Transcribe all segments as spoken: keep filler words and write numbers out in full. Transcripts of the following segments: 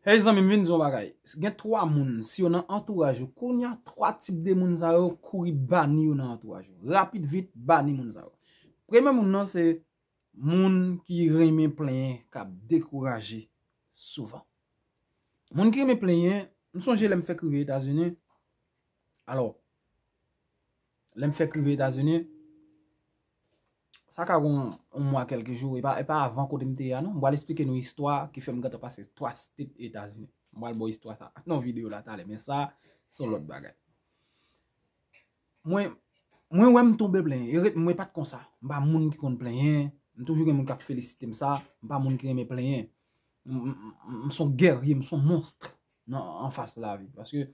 Hey zanmi m, vin di w yon bagay. Gen twa moun, si yo nan antouraj ou, kounye a twa tip de moun sa yo, kouri bani yo nan antouraj ou. Rapid vit, bani moun sa yo. Premye moun nan se moun ki renmen plenyen, k ap dekouraje souvan. Moun ki renmen plenyen, m sonje lè m fèk rive Etazini. Alò, lè m fèk rive Etazini, sa ka gon yon mwa kèlke jou, e pa, e pa avan kote m te ye a non. M pral eksplike nou istwa ki fè m gentan pase twa state Etazini. M pral ba w istwa sa nan videyo la talè, men sa, se yon lòt bagay. Mwen, mwen wè m tonbe plenyen. E ret, mwen pa t konsa. M pa moun ki konn plenyen. M toujou gen moun k ap felisite m sa. M pa moun ki renmen plenyen. M, m, m, m se yon gèrye, m se yon monst nan, anfas lavi. Paske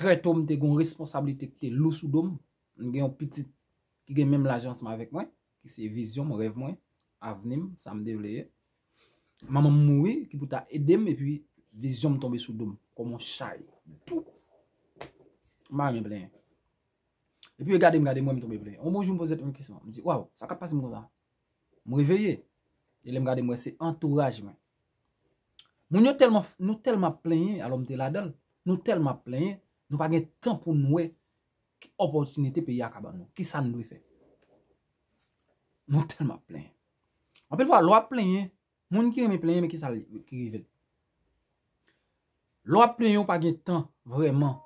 trè to, m te gen yon responsablite ki te lou sou do m. M gen yon pitit ki gen menm laj ansanm avèk mwen, ki se vizyon m, rèv mwen, avni m, sa m te vle ye. Manman m mouri, ki pou ta ede m, epi vizyon m tonbe sou do m, kòm yon chay. Pou! M pa renmen plenyen. Epi yo gade m, gade m, wè m tonbe plenyen. Yon bon jou, m poze tèt mwen kesyon. M di, waw, sa k ap pase m konsa? M reveye. E lè m gade, m wè se antouraj mwen. Moun yo tèlman, nou tèlman ap plenyen, alò m te ladan l. Nou tèlman ap plenyen, nou pa gen tan pou n wè ki opòtinite peyi a ka ban nou. Kisa n dwe fè? Nou tèlman ap plenyen. Anpil fwa, lè w ap plenyen, moun ki renmen plenyen, men kisa l, ki rive l? Lè w ap plenyen, ou pa gen tan vrèman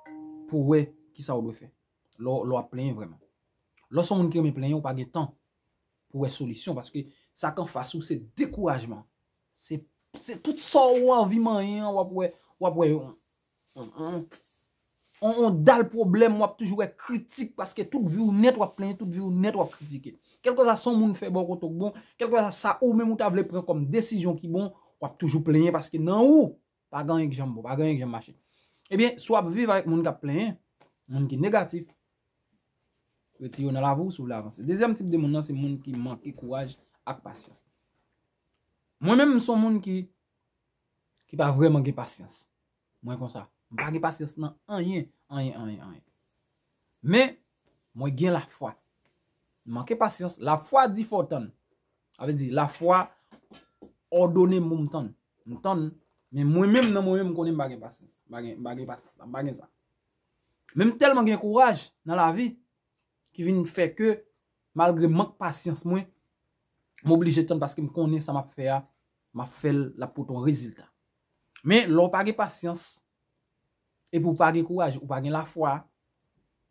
pou wè kisa w dwe fè. Lè w, lè w ap plenyen vrèman. Lè w se yon moun ki renmen plenyen, ou pa gen tan pou wè solisyon, paske sa k anfas ou se dekourajman. Se, se tout sa w anvi manyen an, w ap wè, w ap wè yon, yon, yon, yon, yon dal pwoblèm, w ap toujou wè kritik, paske tout vi w nèt w ap plenyen, tout vi w nèt w ap kritike. Kèlkeswa sa yon moun fè bò kote w k bon, kèlkeswa sa ou menm ou ta vle pran kòm desizyon ki bon, w ap toujou plenyen, paske nan ou, pa gen anyen k janm bon, pa gen anyen k janm mache. Ebyen, si w ap viv avèk moun k ap plenyen, moun ki negatif, retire yo nan lavi w si w vle avanse. Dezyèm tip de moun nan, se moun ki manke kouraj ak pasyans. Mwen menm, m se yon moun ki, ki pa vrèman gen pasyans. Mwen konsa. M pa gen pasyans nan anyen, anyen, anyen, anyen. Men, mwen gen lafwa. M manke pasyans, lafwa di fò w tann. Sa vle di, lafwa òdone m pou m tann. M tann, men mwen menm, nan mwen menm, m konnen m pa gen pasyans. M pa gen, m pa gen pasyans, m pa gen sa. Men m tèlman gen kouraj nan lavi, ki vin fè ke, malgre mank pasyans mwen, m oblije tann paske m konnen sa m ap fè a, m ap fè l, l ap pote yon rezilta. Men, lè w pa gen pasyans, epi w pa gen kouraj, ou pa gen lafwa,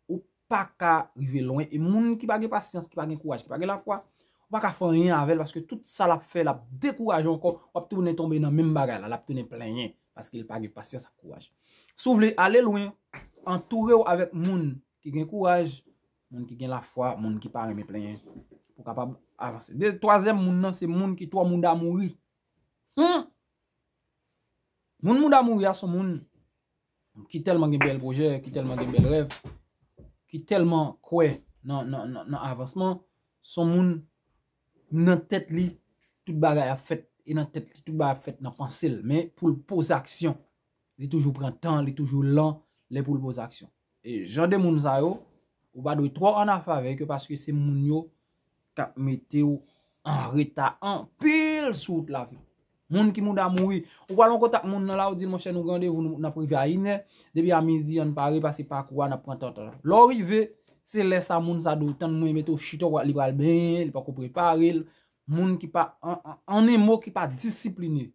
ou pa ka rive lwen. E moun ki pa gen pasyans, ki pa gen kouraj, ki pa gen lafwa, ou pa ka fè anyen avè l, paske tout sa l ap fè, l ap dekouraje w ankò, w ap tounen tonbe nan menm bagay la, l ap tounen plenyen, paske l pa gen pasyans ak kouraj. Si w vle ale lwen, antoure w avèk moun ki gen kouraj, moun ki gen lafwa, moun ki pa renmen plenyen, pou w kapab avanse. De, twazyèm moun nan, se moun ki twò mouda mouri. Hmm! Moun mouda mouri a, se yon moun ki tèlman gen bèl pwojè, ki tèlman gen bèl rèv, ki tèlman kwè nan, nan, nan, nan avansman, se yon moun nan tèt li, tout bagay ap fèt, e nan tèt li, tout bagay ap fèt nan panse l. Men pou l poze aksyon, li toujou pran tan, li toujou lan lè pou l poze aksyon. E jan de moun sa yo, ou pa dwe twò an afè avèk yo paske se moun yo k ap mete w an reta anpil sou wout lavi. Moun ki mouda mouri, ou pral nan kontak moun nan la, ou di l, monchè, nou gen randevou, nou, n ap rive a inè, depi a midi, ann pare, paske pakou a, n ap pran tan, tan. Lè w rive, se lè sa moun sa di w, tann mwen mete w chita, w a, li pral benyen, li pako prepare l. Moun ki pa, an, an, an en mo, ki pa disipline.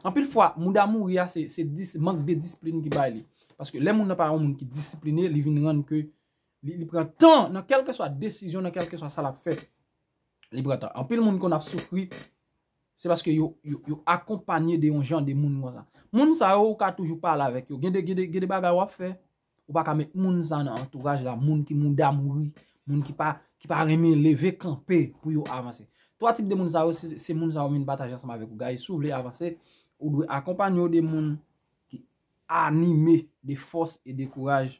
Anpil fwa, mouda mouri a, se, se dis-, mank de disiplin ki bay li. Paske lè moun nan pa yon moun ki disipline, li vin rann ke li, li pran tan nan kèlkeswa desizyon, nan kèlkeswa sa l ap fè. Li pran tan. Anpil moun konn ap soufri, se paske yo, yo, yo akonpanye de yon jan de moun konsa. Moun sa yo, ou ka toujou pale avèk yo. Gen de, gen de, gen de bagay w ap fè, ou pa ka met moun sa nan antouraj la, moun ki mouda mouri, moun ki pa, ki pa renmen leve kanpe pou yo avanse. Twa tip de moun sa yo, se, se moun sa yo m vin pataje ansanm avèk ou, guys. Si w vle avanse, ou dwe akonpanye w de moun ki anime de fòs e de kouraj,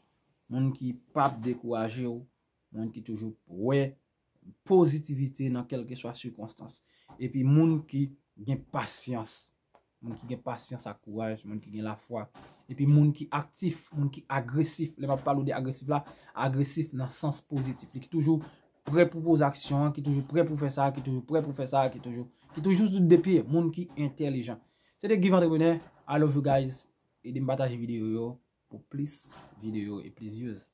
moun ki p ap dekouraje w, moun ki toujou wè pozitivite nan kèlkeswa sikonstans. Epi moun ki gen pasyans. Moun ki gen pasyans ak kouraj, moun ki gen lafwa. Epi moun ki aktif, moun ki agresif. Lè m ap pale w de agresif la, agresif nan sans pozitif. Li ki toujou prè pou poze aksyon an, ki toujou prè pou fè sa, ki toujou prè pou fè sa, ki toujou, ki toujou sou de pye. Moun ki entèlijan. Se te Give Entrepreneur. I love you guys. Ede m pataje videyo yo pou plis videyo e plis views.